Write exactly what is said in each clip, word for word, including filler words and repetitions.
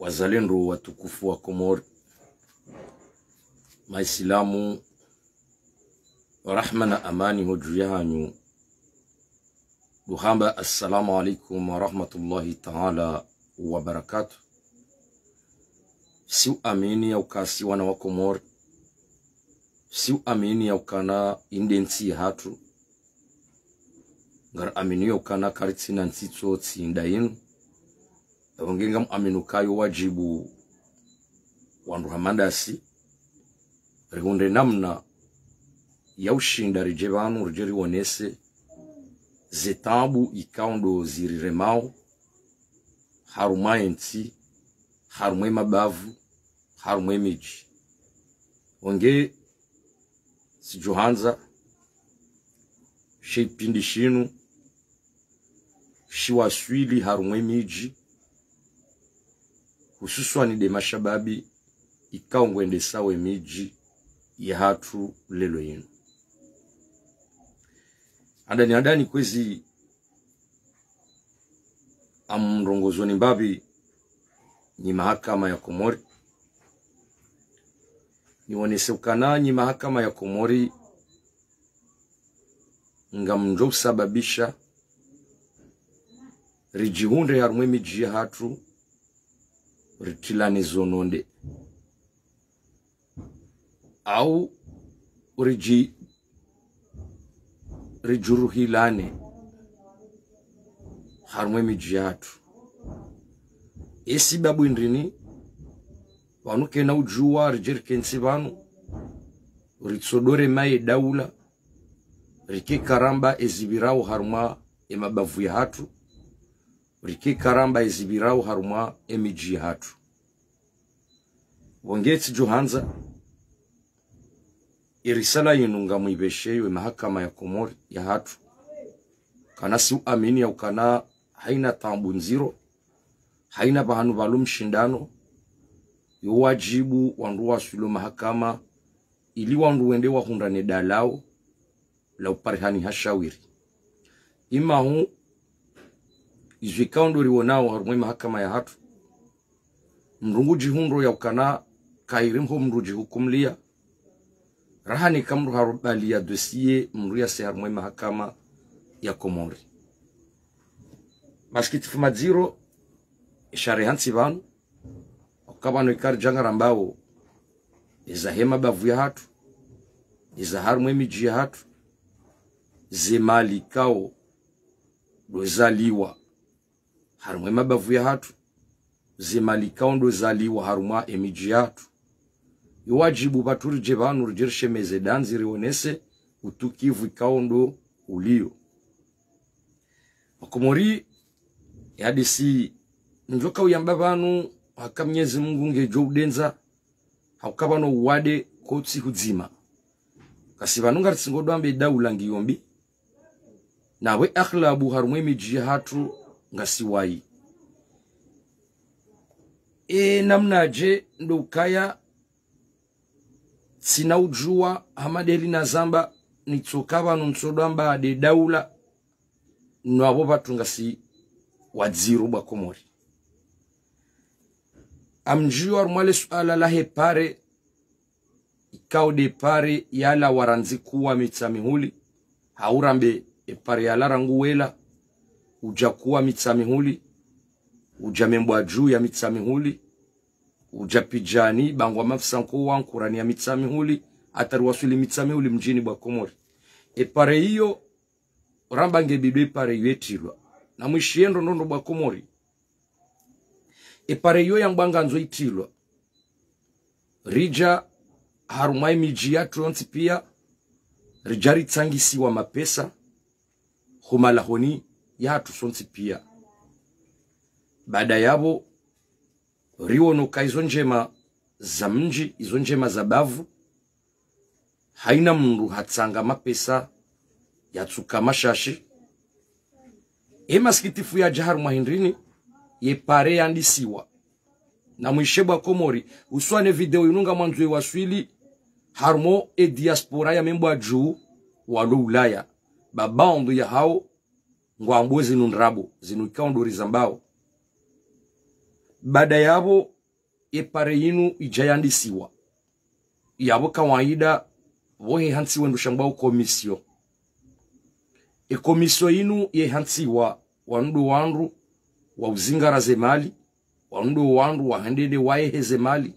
Wazalendo watukufu wa Komori, Maislamu, rahma na amani ho dju yahanyu. Duhamba, assalamu alaikum wa rahmatullahi ta'ala wa barakatuh. Si uamini ya ukaya si wana wa Komori. Si uamini ya ukana inde ntsi yahatru. Ngari amini ya ukana karitsina ntsi tso tsi nda yinu. Ewo nge ngam amini ukayo wadjibu wandru hama ndasi, rihundre namna ya ushinda ridje pvanu ridje riwonese ze taabu ikao ndo ziriremao, harumwa entsi, harumwa emabavu, harumwa emidji. Wonge tsidjohandza she ipindi shinu shiwaswili harumwa emidji, hususwani nde mashababi ikao ngwendesao emidji yahatru leo yinu. Handani handani kwezi, ngamrongozoni mbapvi nyi mahakama ya Komori. Niwonese ukana nyi mahakama ya Komori ngamdjo usababisha ridjihundre harumwa emidji yahatru ritrilane zo nonde, au ridji-, ridjuruhilane harumwa emidji yahatru. Esibabu hindrini? Pvanu kena udjuwa ridje rikentsi pvanu ritsodore maye daula, rike karamba ezipvirao harumwa emabavu yahatru, rike karamba ezipvirao harumwa emidji yahatru. Wonge tsidjohandza irisala yinu ngamwipvesheyo emahakama ya Komori yahatru, kana si uamini ya ukana haina taabu ndziro, haina pvahanu pvalo mshindano, yo wadjibu wandru waswilo mahakama, ili wandru wende wahundrane dalao la uparihani ha shawiri. Imahu, izo ikao ndo riwonao harumwa emahakama yahatru, mndru ngudjihundro ya ukana kairi mho mndru djihukumliya, raha neka mndru harubaliya dossier mndru yase harumwa emahakama ya Komori. Masikitifu madziro, eshareha ntsi pvanu, uka pvanu ikaridja ngarambao eza hemabavu yahatru, eza harumwa emidji yahatru, ze mali ikao ndo zaliwa harumwa emabavu yahatru, ze mali ikao ndo zaliwa harumwa emidji yahatru. Yo wadjibu pvatsu ridje pvanu ridje rishemeze dandzi riwonese utukivu ikao ndo uliyo. Makomori, yadisi ndjo kauyamba pvanu, haka Mnyezi Mungu ngedjo udendza, hauka pvanu uwade kotsi hudzima. Kasi pvanu ngaritsingo dwambe daula ngiyo mbi, nawe aghlabu harumwa emidji yahatru ngasi wayi. E namnadje ndo ukaya tsina udjuwa hama ndeli nazamba nitsoka pvanu ntsodwamba nde daula no apvo pvatsu ngasi wadziro bwa Komori. Ngamdjuwa harumwa le suala lahe pare, ikao nde pare yalawa randzi kuwa Mitsamihuli, hau rambe epare yalawa rangu wela, udja kuwa Mitsamihuli, udja Membwadju ya Mitsamihuli, udja Pidjani, bangwa mafsanko wa nkurani ya Mitsamihuli, hata riwaswili Mitsamihuli mdjini bwa Komori. Epare iyo, ramba nge bidwe epare iyo etrilwa. Na mwishiye ndrongoo ndro bwa Komori. Epare iyo yambwa ngandzo itrilwa, ridja harumwa emidji yahatru yontsi piya, ridja ritsangisiwa mapesa, ho malahoni yahatru sontsi piya. Baada yapvo, riwono ka izo ndjema za mdji, izo ndjema za bavu, haina mndru hatsanga mapesa yatsuka mashashi. Emasikitifu yadja harumwa hindrini, yepare yandisiwa. Na mwishiye bwa Komori, uswane video inu ngamwandzo iwaswili harumwa ediaspora ya Membwadju walo Ulaya. Ba baadhwi yahao ngwambao zinu ndrabo, zinu ikao ndo rizambao. Baada yapvo, ye pare yinu yidja yandisiwa. Yapvo kawaida, pvo he hantsiwa ndru shambwao commission. Ye commission yinu ye hantsiwa wandru wandru wa uzingara ze mali, wandru wandru wa hende nde wayehe ze mali,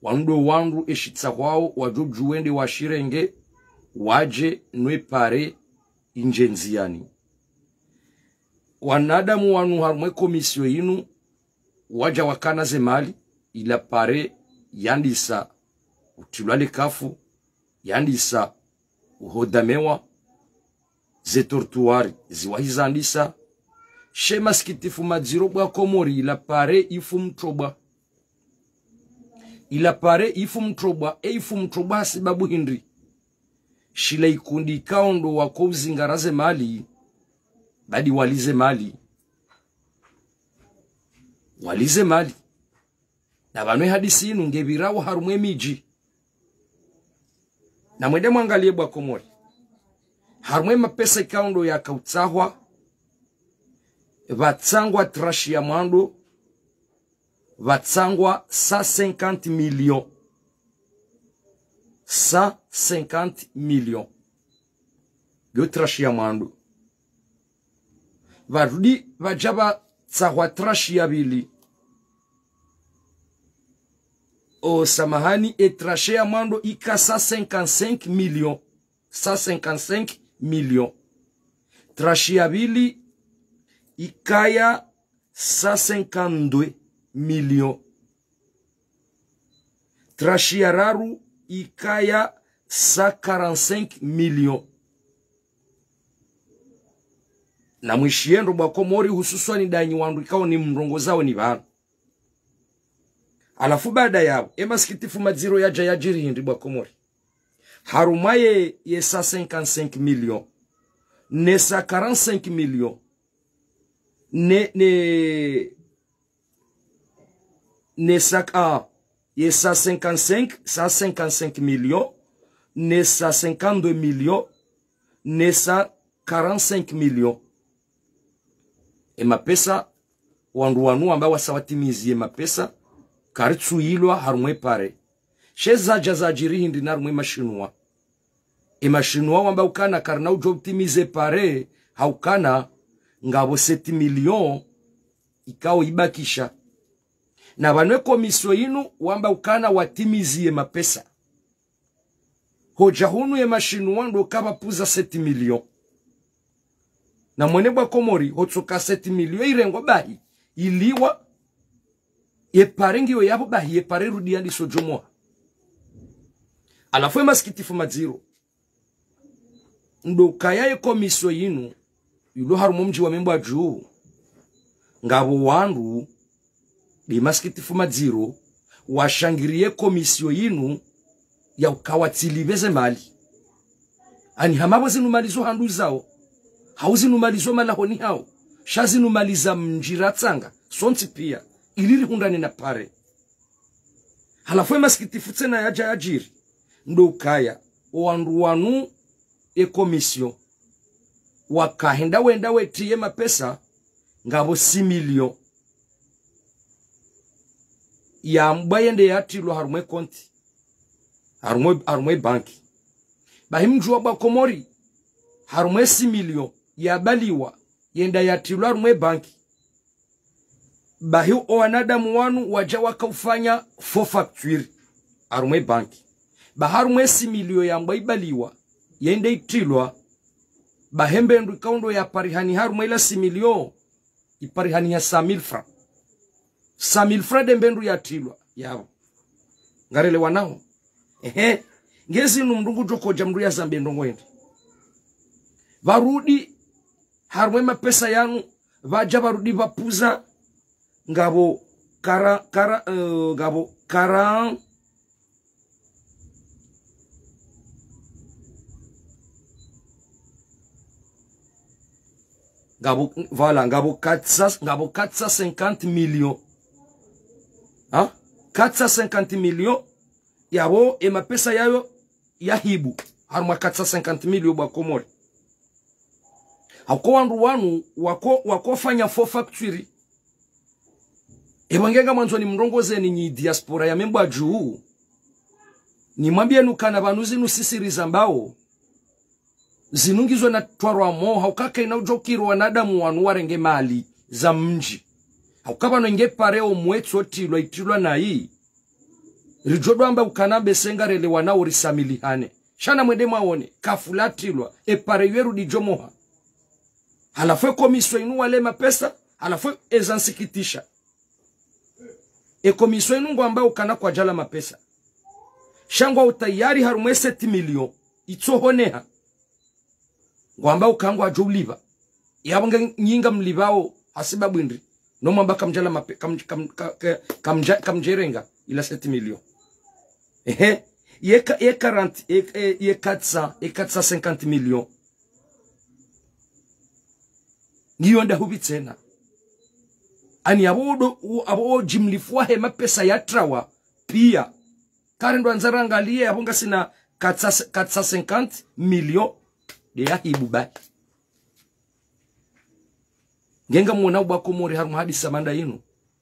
wandru wandru ye shitsahwao wadjo djuwa wende washirenge, wadje nwe pare yindje ndziyani. Wanadamu wanu harumwa ye commission yinu, wadja wakana ze mali, ila pare yandisa utrilwa le kafu, yandisa uhodamewa, ze trottoirs ziwahi zandisa. She masikitifu madziro bwa Komori, ila pare yifu mtrobwa. Ila pare yifu mtrobwa, ye yifu mtrobwa hasibabu hindri? Shila yikundi yikao ndo wako uzingara ze mali, badi wali ze mali. Wali ze mali. Na pvanu ye hadisi yinu ngepvirao harumwa ye midji. Na mwende mwangaliye bwa Komori. Harumwa ye mapesa yikao ndo yaka utsahwa, pvatsangwa tranche ya mwando, pvatsangwa cent cinquante millions. Cent cinquante millions. Yo tranche ya mwando. Pvarudi pvadja pvatsahwa tranche ya pvili. O, samahani, ye tranche ya mwando yika cent cinquante-cinq millions. Cent cinquante-cinq millions. Tranche ya pvili yikaya cent cinquante-deux millions. Tranche ya raru yikaya cent quarante-cinq millions. Na mwishiye ndro bwa Komori, hususwani ndanyi wandru yikao ni mrongozao ni pvanu. Halafu baada yapvo, ye masikitifu madziro yadja yadjiri hindri bwa Komori? Harumwa ye, ye cent cinquante-cinq millions, ne cent quarante-cinq millions, ne, ne, ne cent, ah, ye cent cinquante-cinq, cent cinquante-cinq millions, ne cent cinquante-deux millions, ne cent quarante-cinq millions. Ye mapesa, wandru wanu wamba wasa watimizi ye mapesa, karitsuyilwa harumwa ye pare. She zadja zadjiri hindri na harumwa ye mashinwa? Ye mashinwa wamba ukana karina udjo utimiza ye pare, ha ukana ngapvo sept millions yikao yibakisha. Na pvanu ye commission yinu wamba ukana watimizi ye mapesa. Hodja hunu ye mashinwa ndo kapvapvuza sept millions. Na mwone bwa Komori, hotsoka sept millions yirengwa bahi, yiliwa, ye pare ngiyo yapvo bahi, ye pare yirudi yandiswe djumwa. Halafu ye masikitifu madziro, ndo ukaya ye commission yinu, yilo harumwa mdji wa Membwadjuu, ngapvo wandru, nde masikitifu madziro, washangiriye commission yinu ya uka watsilipve ze mali. Ani hama pvo zinu mali zo handru zao, hau zinu mali zo malahoni hao, sha zinu mali za mdji ratsanga, sontsi piya, ili rihundrane na pare. Halafu ye masikitifu tsena yadja yadjiri, ndo ukaya, o wandru wanu ye commission, waka henda wenda wetriye mapesa, ngapvo six millions. Yambwa yende yatrilwa harumwa ye konti. Harumwa, harumwa ye banki. Bahi mdjuwa bwa Komori, harumwa ye six millions, yabaliwa, yenda yatrilwa harumwa ye banki. Bahi o wanadamu wanu wadja waka ufanya faux facture harumwa ye banki. Bahi harumwa ye six millions yambwa yibaliwa, yende yitrilwa, bahi ye mbendru yikao ndo yaparihani harumwa yila six millions, yiparihani ya cent mille francs. Cent mille francs nde mbendru yatrilwa, yapvo. Ngarelewanaho? Ehe. Nge zinu mndru ngudjo kodja mndru yazambe ndrongo yende. Pvarudi, harumwa ye mapesa yanu, pvadja pvarudi pvapvuza, ngapvo kara, kara, eh, ngapvo kara, ngapvo, voilà, ngapvo quatre cents, ngapvo quatre cent cinquante millions. Ha? Quatre cent cinquante millions, yapvo ye mapesa yayo yahibu, harumwa quatre cent cinquante millions bwa Komori. Hauka wandru wanu wako, wako fanya faux facture. Epvo nge ngamwandzo nimrongozeni nyi diaspora ya Membwadjuu, nimwambieni ukana pvanu zinu sisiri zambao, zinu ngizo na twarwa mo, hauka kayina udjo kiri wanadamu wanu warenge mali za mdji. Hauka pvanu nge pare omwetso tilwa itilwa nayi, ridjo dwamba ukana be senga relewana urisamilihane. Sha namwende mwaone, kafula tilwa, epare ywe rudi djo moha. Halafu e komisio inu wale mapesa, halafu eza nsikitisha. E komisio inu ngwamba ukana kwadjala mapesa. Sha ngwa utayari harumwa e sept millions, itsohoneha. Ngwamba uka ngwadjo ulipva. Yapvo nge nyi ngamlipvao hasibabu indri? No mwamba kamdjala mape-, kam-, kam-, ka-, ka-, kamdja-, kamdjerenga ila sept millions. Ehe. Ye ka-, ye quarante, ye, ye, ye quatre cents, ye quatre cent cinquante millions. Ngiyo nda hupvi tsena. Ani apvo odo, u-, apvo o jimlifu wahe mapesa yatrawa, pia. Karendo andza rangalie, apvo ngasina quatre cents, quatre cent cinquante millions de ya hibu bahi. Nge ngamwona ubwa Komori harumwa hadisi ya manda inu.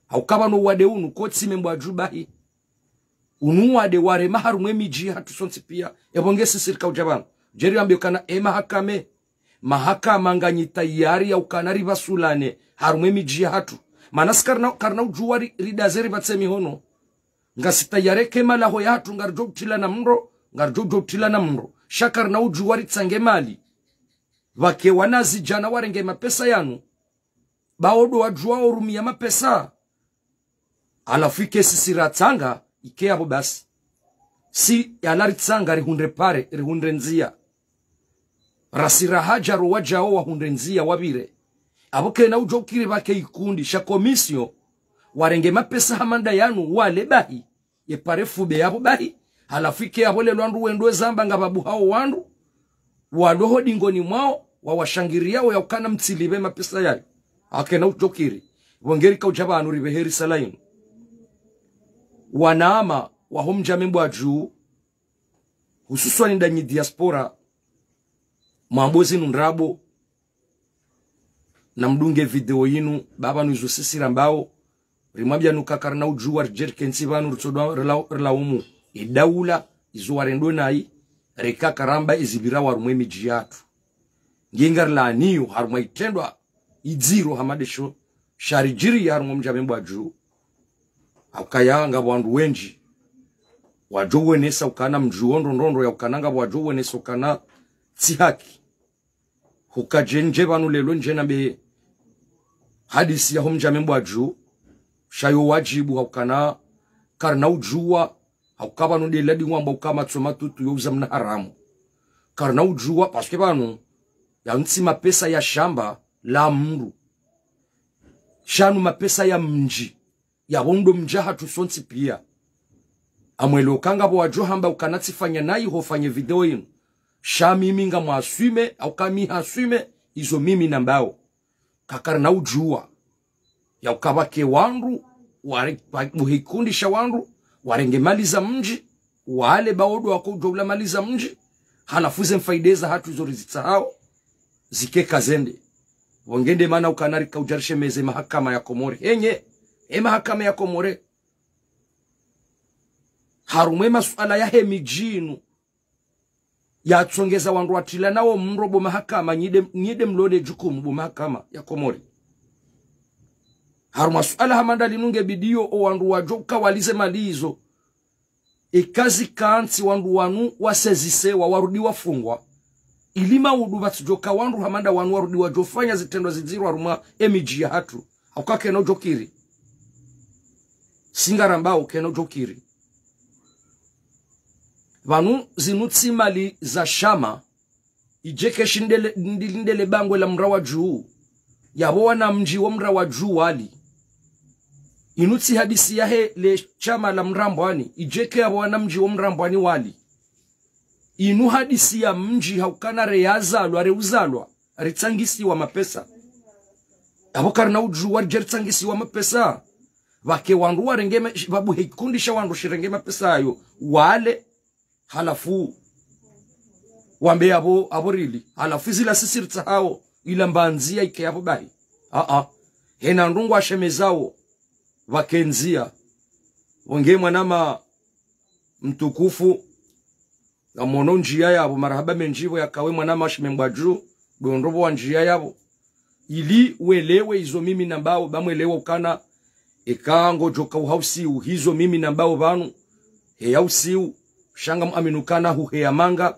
Hauka pvanu wade unu, kotsi Membwadjuu bahi. Unu wade warema harumwa e midji yahatru sontsi pia. Epvo nge sisiri kaudja pvanu. Djeri ambe ukana e mahakame. Mahakama nganyi tayari ya ukana ripvasulane harumwa e midji yahatru. Mana si karina, karina udjuwa ri, ridaze ripvatse mihono. Ngasi tayari eke malaho yahatru ngaridjo utilana mndro, ngaridjo udjo utilana mndro. Sha karina udjuwa ritsange mali. Pvake wanazidjana warenge mapesa yanu. Ba odo wadjuwa orumia mapesa. Halafu ike sisi ratsanga, ike yapvo basi. Si yala ritsanga rihundre pare, rihundre ndzia. Rasi rahadja ro wadjao wahundre ndzia wapvire. Apvo kayina udjo ukiri pvake ikundi sha komisio, warenge mapesa ha manda yanu, wale bahi. Ye pare fube yapvo bahi. Halafu ike yapvo lelo wandru wendo zamba ngapvabuhao wandru. Walo ho dingoni mwawo, wawashangiriao ya ukana mtsilipve mapesa yayo. Akayina udjo ukiri. Pvo nge rikaudja pvanu ripvehe risala inu. Wanama, waho mdji wa Membwadjuu, hususwani ndanyi diaspora, mwambo zinu ndrabo, namdunge video yinu, ba pvanu izo sisiri rambao, rimwambiani uka karina udjuwa ridjerikentsi pvanu ritsodwa rila-, rilaumu. E daula, izo warendo nayi, reka karamba ezipvira harumwa e midji yahatru. Nge ngarilaaniyo, harumwa itrendwa, idziro hama ndesho, sharidjiri harumwa mdji wa Membwadjuu. Haukaya ngapvo wandru wendji. Wadjo uonesa ukana mdji wo ndrondrondro ya ukana ngapvo wadjo uonesa ukana tsi haki. Huka dje ndje pvanu lelo ndje nambe hadisi yaho mdji wa Membwadjuu, sha yo wadjibu haukana karina udjuwa, hauka pvanu nde ladi wamba uka matso matutu yo uza mna haramu. Karina udjuwa, parce que pvanu, yanu tsi mapesa ya shamba la mndru. Sha yanu mapesa ya mdji. Yapvo ndo mdji wahatru sontsi pia. Amwelewe uka ngapvo wadjo hamba ukana tsifanya nayi hofanye video yinu. Sha mimi ngamwaswime, hauka mi haswime, izo mimi nambao. Ka karina udjuwa. Ya uka pvake wandru, ware-, wa-, buhe ikundi sha wandru, warenge mali za mdji, wale ba odo wako udjo ula mali za mdji, halafu ze mfaida zahatru izo rizitsahao, zike kazende. Pvo nge nde mana ukana rikaudja rishemeze mahakama ya Komori. Henye, e mahakama ya Komori. Harumwa e masuala yahe midji inu. Yatsongeza wandru watilanao mndro bo mahakama, nyi nde, nyi nde mlo ne jukumu bo mahakama ya Komori. Harumwa suala hama nda linu nge bidiyo o wandru wadjo uka walize mali izo. Eka zikantsi wandru wanu wasezise wa warudi wafungwa. Ili maudu pvatsidjoka wandru hama nda wanu warudi wadjofanya zitrendwa zidziro harumwa e midji yahatru. Hauka kayina udjo ukiri. Si ngarambao kayina udjo ukiri. Pvanu zinu tsi mali za shama, idjeke shindele, ndili ndele bangwe la Mrawadjuu. Yapvo wana mdji wo Mrawadjuu wali. Inu tsi hadisi yahe le shama la Mrambwani, idjeke yapvo wana mdji wo Mrambwani wali. Inu hadisi ya mdji haukana re yazalwa, re uzalwa, ritsangisiwa mapesa. Apvo karina udjuwa ridje ritsangisiwa mapesa. Pvake wandru warenge ma-, pvabuhe ikundi sha wandru shirenge mapesa yayo. Wale, halafu, wambe yapvo, apvo rili. Halafu zila sisi ritsahao, ila mbandzia ike yapvo bahi. Aa. Hena ndrongoo washemezao. pvake ndzia. Pvo nge mwanama mtukufu, ngamono ndjia yapvo, marahaba mendji pvo yakawe mwanama Shimembwadju, ndo ndopvo wa ndjia yapvo. Ili welewe izo mimi nambao, ba mwelewa ukana, eka ngodjoka uhausiu, hizo mimi nambao pvanu, heya usiu, sha ngamuamini ukana huheya manga,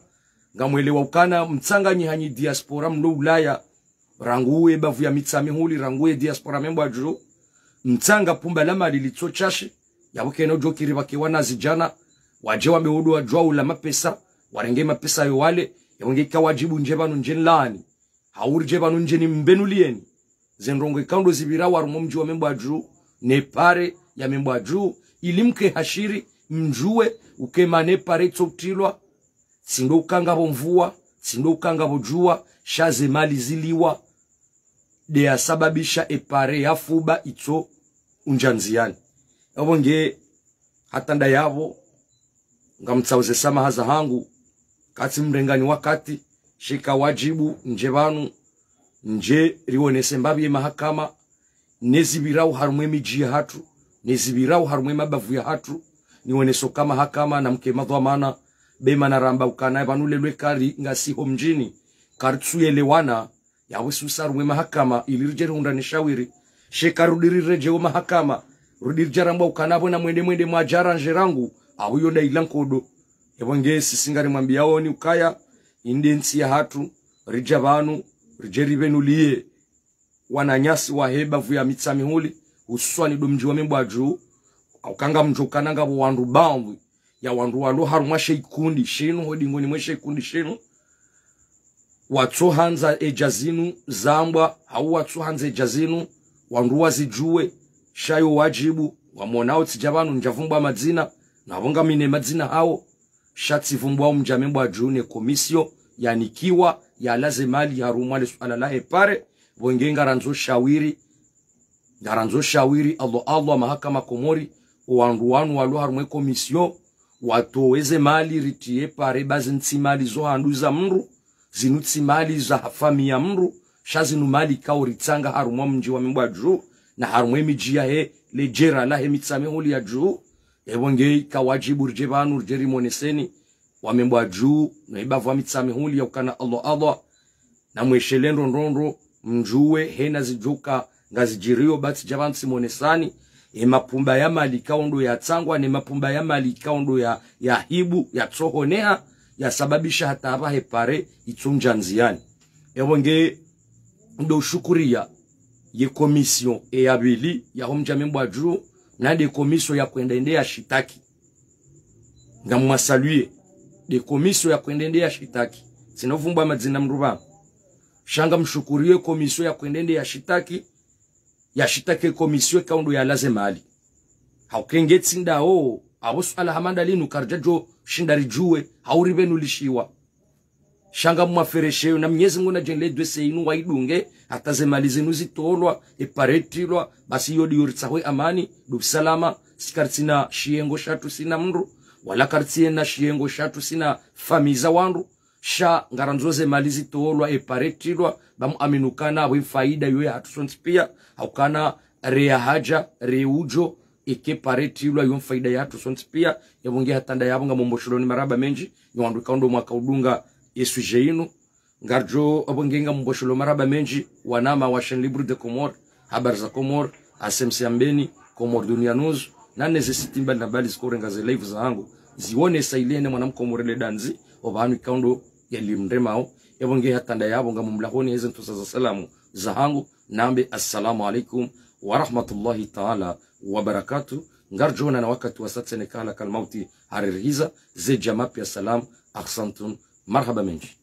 ngamwelewa ukana, mtsanganyiha nyi diaspora mlo Ulaya, rangu ye bavu ya Mitsamihuli, rangu ye diaspora Membwadju, mtsanga pumba la mali litso shashi, yapvo kena udjo kiri pvake wanazidjana, wadje wambe odo wadjua ula mapesa, warenge mapesa yo wale, yapvo nge ika wadjibu ndje pvanu ndje nlani. Hau ridje pvanu ndje nimbenulieni. Ze ndrongoo ikao ndo zipvirao harumwa omdji wa Membwadju, ne pare ya Membwadju, ili mke hashiri, mdjue, uke mana e pare itso utrilwa, tsi ndo uka ngapvo mvua, tsi ndo uka ngapvo djua, sha ze mali ziliwa, nde yasababisha e pare ya fuba itso undja ndziani. Yapvo nge hata ndayapvo, ngamtsauze samaha zahangu, katsi mrengani wakati, sha ika wadjibu, ndje pvanu, ndje rionese mbapvi ye mahakama, ne zipvirao harumwa e midji yahatru, ne zipvirao harumwa e mabavu yahatru, nionese uka mahakama na mke madhwamana, be mana ramba ukana pvanu lelwe kari ngasi ho mdjini, karitsu yelewana, yapvo susa harumwa e mahakama, ili ridje rihundrane shawiri, sha eka rudi riredjee o mahakama, rudi ridja rambwa ukana pvo na mwende mwende mwadja randje rangu, apvo yo nda ila nkodo. Yapvo nge sisi ngarimwambiaoni ukaya, inde ntsi yahatru, ridja pvanu, ridje ripvenulie wananyasi wahe bavu ya Mitsamihuli, hususwani ndo mdji wa Membwadju, hauka ngamdjo ukana ngapvo wandru baadhwi ya wandru walo harumwa she ikundi shinu, ho dingoni mwe she ikundi shinu, watso handza edja zinu zambwa, hau watso handza edja zinu, wandru wazidjue, sha yo wadjibu, wamonao tsidja pvanu ndjavumbua madzina, napvo ngamina e madzina hawo, sha tsivumbua omdji wa Membwadju ne komisio yanikiwa yalaze mali harumwa le suala lahe pare, pvo nge ngarandzo shawiri, ngarandzo shawiri, Allah, Allah, mahakama Komori, o wandru wanu walo harumwa e komisio, watowe ze mali ritriye pare, ba zinu tsi mali zo handru za mndru, zinu tsi mali za famiyi ya mndru, sha zinu mali ikao ritsanga harumwa mdji wa Membwadju, na harumwa e midji yahe le djera lahe Mitsamihuli ya dju, yapvo nge ika wadjibu ridje pvanu ridje rimoneseni, wa Membwadju, no ibavu wa Mitsamihuli ya ukana Allah, Allah, na mweshele ndro ndro ndro, mdjue hena zidjoka ngazidjirio ba tsidja pvanu tsimonesani, e mapumba ya mali ikao ndo yatsangwa, ne mapumba ya mali ikao ndo ya, ya hibu, ya tsohoneha, yasababisha hata apvaha e pare itso undja ndziani. Yapvo nge ndo ushukuria ye komisio e ya pvili ya ho mdji wa Membwadju, na nde komisio ya kwenda ende ya shitaki. Ngamwasaluye, nde komisio ya kwenda ende ya shitaki. Tsina uvumbua madzina mndru pvanu. Sha ngamshukurie komisio ya kwenda ende ya shitaki, ya shitaki e komisio ikao ndo yalaze mali. Hauka nge tsi ndao, apvo suala hama nda linu karidjadjo shinda ridjue, hau ripvenulishiwa. Sha ngamwaferesheyo, na Mnyezi Mngu nadjenle dwese inu waidunge, hata ze mali zinu zitolwa, e pare itrilwa, basi yo ndiyo ritsaho e amani, ndo usalama, si karitsina shiyengo shatru sina mndru, wala karitsiena shiyengo shatru sina famiyi za wandru, sha ngarandzo ze mali zitolwa, e pare itrilwa, ba muamini ukana, apvo e faida yo yahatru sontsi pia, haukana re ya hadja, re udjo, ike pare itrilwa yo faida yahatru sontsi pia, yapvo nge hata ndayapvo ngamumbosheloni marahaba mendji, nyi wandru ikao ndo mwaka udunga e sujet inu, ngaridjo, yapvo nge ngamumboshelo marahaba mendji, wanama wa Chaîne Libre de Comores, Habari za Comores, A C M C ya Mbeni, Comores Dunia News, na ne ze site mbali na mbali zikorenga ze live zahangu, zionesa ili hene mwana mkomori le dandzi, opvanu ikao ndo yalimremao, yapvo nge hata ndayapvo ngamumlahoni heze ntsontsa za salamu zahangu, nambe assalamu alaikum wa rahmatullahi ta'ala wa barakatuh. Ngaridjo onana wakati wa satse ne kala kalmauti haririhiza, ze djama pia salam, ahsantum, marahaba mendji.